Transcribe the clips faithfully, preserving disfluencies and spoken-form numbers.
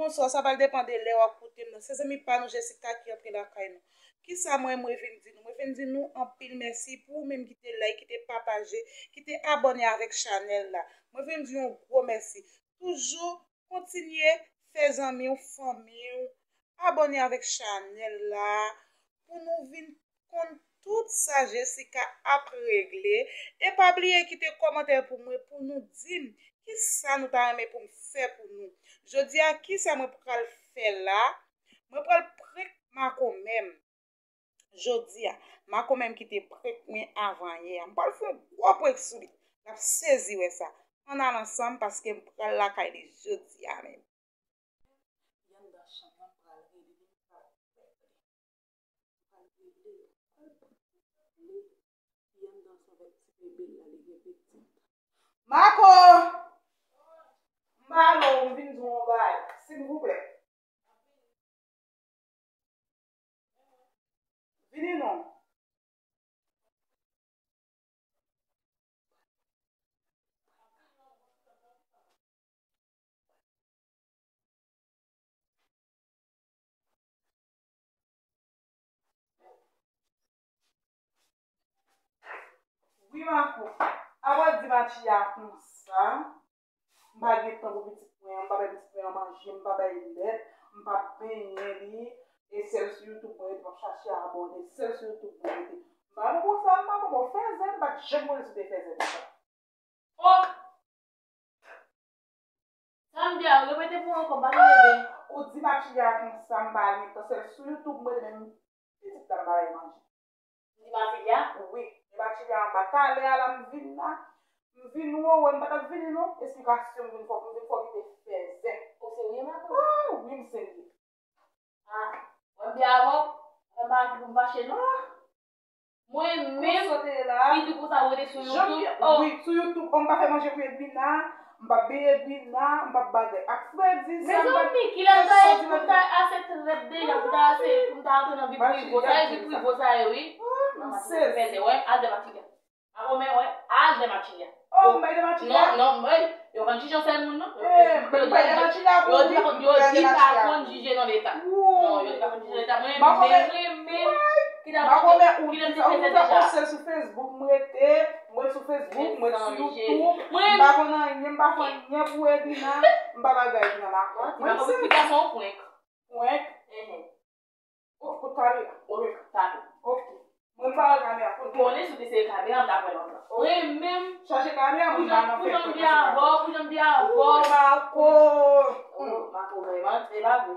Bonswa, sa pral depann de lè w ap koute m nan. Se zanmi pa nou Jessica ki antre lakay nou. Kisa mwen, mwen vin di nou? Mwen vin di nou anpil mèsi pou ou menm ki te like, ki te pataje, ki te abòne avèk chanèl la. Mwen vin di yon gwo mèsi. Toujou kontinye fè zanmi w, fanmi w, abòne avèk chanèl la pou nou vin konn tout sa Jessica ap regle. E pa bliye kite kòmantè pou mwen, pou nou di m kisa nou ta renmen pou m fè pou nou. Jodi a, kisa mwen pral fè la? Mwen pral prank makomè m. Jodi a, makomè m ki te prank mwen avan yè a. M pral fè yon gwo prank sou li. L ap sezi wè sa. Ann al ansanm paske m pral lakay li jodi a menm. Li anndan chanm nan, m pral rele li, m pral rele li, m pral rele li, m pral rele li. Li anndan ansanm avèk ti bebe l la, li gen pitit. Mako! Malo, m vin di w yon bagay, silvouplè. Vini non. Wi, Mako. Apa di Matya konsa. M pa gen tan pou pitit mwen an, m pa bay pitit mwen an manje, m pa bay lèt, m pa benyen li. E sèl sou YouTube mwen rete, m ap chache abòne, sèl sou YouTube mwen rete. M pa konn konsa, m pa konn fè zen, m pa t janm konnen si w te fè zen konsa. Oh! Sa m di a, repete pou mwen ankò, m pa tande byen. Ou di Matya konsa, m pa gen tan, sèl sou YouTube mwen rete, men pitit la m pa bay manje. Li Matilya? Wi, li Matilya anba. Talè a la m vin la. M vin wowo, m pa t ap vini non. Esplikasyon m vin fè w, m vin fè w kite fè zen. O serye, Mako? Ah, wi, m serye. Ah, mwen byen avè w. Mwen pa gen pou m fache non. Mwen menm, ki di konsa ou rete sou YouTube. Oh. Wi, sou YouTube, oh, m pa fè manje pou Edwina. M p ap benyen Edwina, m p ap bagay ak Freddy. Mezanmi, kilè m ta ye pou m ta ase trèt deja, pou m ta ase, pou m ta antre nan vi prive w. Sa e vi prive w sa ye, wi. Oh, non, Matilya, fè zen, wè, al dèyè Matilya. Makomè, wè, al dèyè Matilya. Oh, m bay dèyè Matilya? Non, non, mwen, yo konn jije yon sèl moun, non. Eh, m bay dèyè Matilya pou li, yo di pa konn jije nan leta. Non, yo di pa konn jije nan leta. Mwen, mwen, mwen, mwen, kilè m te fè zen deja. Ou sèl sou Facebook, m rete. Mwen sou Facebook, mwen sou YouTube, m pa konn anyen, m pa fè anyen pou Edwina, m pa bagay Edwina nan kont. Mwen se ti gason prank. Prank? Mhm. Oh, oh, talè. Oh, talè. Ok. Mwen pa wè kamera. Ou konnen si w te sere kamera, m ta pran lòt la. Mwen menm. Chache kamera, mwen pa nan fè. Pou jan m byen avè w, pou jan m byen avè w. Oh, Mako. Oh, Mako, vrèman, se pa vre.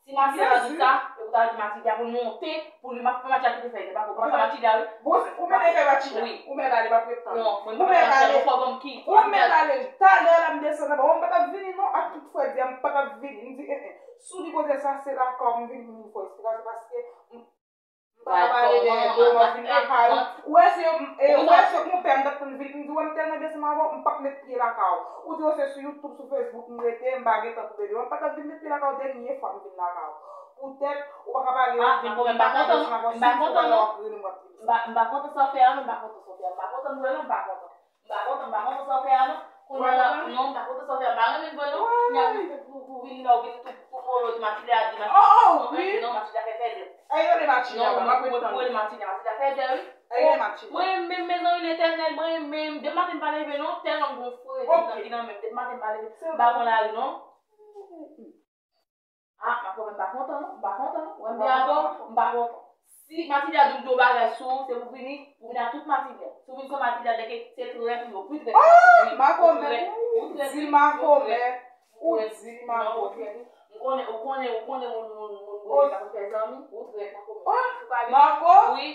Si Matilya di sa, e pou ta di Matilya pou l monte, pou li, Matilya kite fè, se pa pou, pa Matilya, wi. Bon, ou mèt fè Matilya. Wi. Ou mèt ale, m ap ret tann. Non, mwen pa Matilya, fò ban m ki. Ou mèt ale, talè la m desann anba, mwen pa t ap vini non, ak tout frè di a, m pa t ap vini. M di, eh, eh, si w di koze sa, se lakay w m vini pou m fè esplikasyon, paske m, m pa ka pale dèyè do, m ap vin lakay ou. Ou wè se, e, ou wè se konpè m t ap tann vini, m di, wè m tèlman desann avè w, m p ap met pye lakay ou. Ou di, oh, se sou YouTube, sou Facebook, m rete, m pa gen tan pou bebe. Mwen pa t ap vin met pye lakay ou, dènye fwa m vin lakay ou. Poutèt, ou pa ka pale, ah, m pa kontan, m pa kontan, non. M pa kontan, non. M pa, m pa kontan sa w fè a, non, m pa kontan sa w fè a. M pa kontan nouvèl, non, m pa kontan. M pa kontan, m pa kontan sa w fè a, non. Kounye a la, non, m pa kontan sa w fè a. M pa renmen vre, non. Kounye a pou, pou, pou vini la, ou vin tou, tou kolo, di Matilya, di Matilya. Oh, oh, wi. Non, Matilya fè fè zen. Ay, rele Matilya, non, m ap ret tann. Rele Matilya, Matilya fè zen, wi. Ay, rele Matilya. Mwen menm, mezanmi, Letènèl, mwen menm, depi maten m pa leve, non, tèlman m gon fredi nan ki nan menm, depi maten m pa leve, m pa pran lari, non. Ah, m ap pran, m pa kontan, non. M pa kontan, non. Wè m te avè w, m pa kontan. Si Matilya di w yon bagay sou ou, se pou vini, pou vini ak tout Matilya. Si w vin san Matilya, dèke se trèt ou yo, pi trèt. Oh, makomè, ou di makomè, ou di makomè. M konnen, ou konnen, ou konnen moun, moun, moun, moun, moun, moun, fè zanmi, ou trèt, makomè. Ou pa vin, Mako? Wi,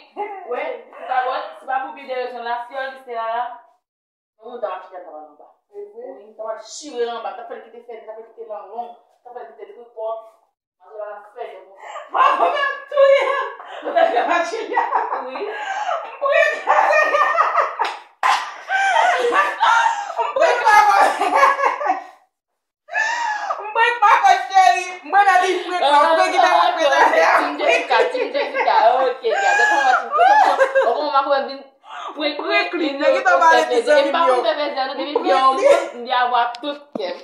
wi, ou ta wè, si pa pou pi de rezon la, si yo egziste la, la, Mwen ta pral chita anba anba. Wi, ta pral chire anba, ta fè l kite fè, ta fè l kite nan long, ta fè l kite tripòt. Mwen ta pral fè de konsa. Mwen menm touye. Mwen ta pral chita. Wi. Mwen ta pral M prank pa kò. M prank pa kò cheri. M pral di prank la. Prank ki ta prank la. Team Jessica, Team Jessica. Ok, gade kòman ti kòman kòman mwen vin prank prank li. Nèg ki ta pale ti zanmi m yo. M pa konn fè pèzi a non, depi m gen yon moun, m di avwa tout kè m.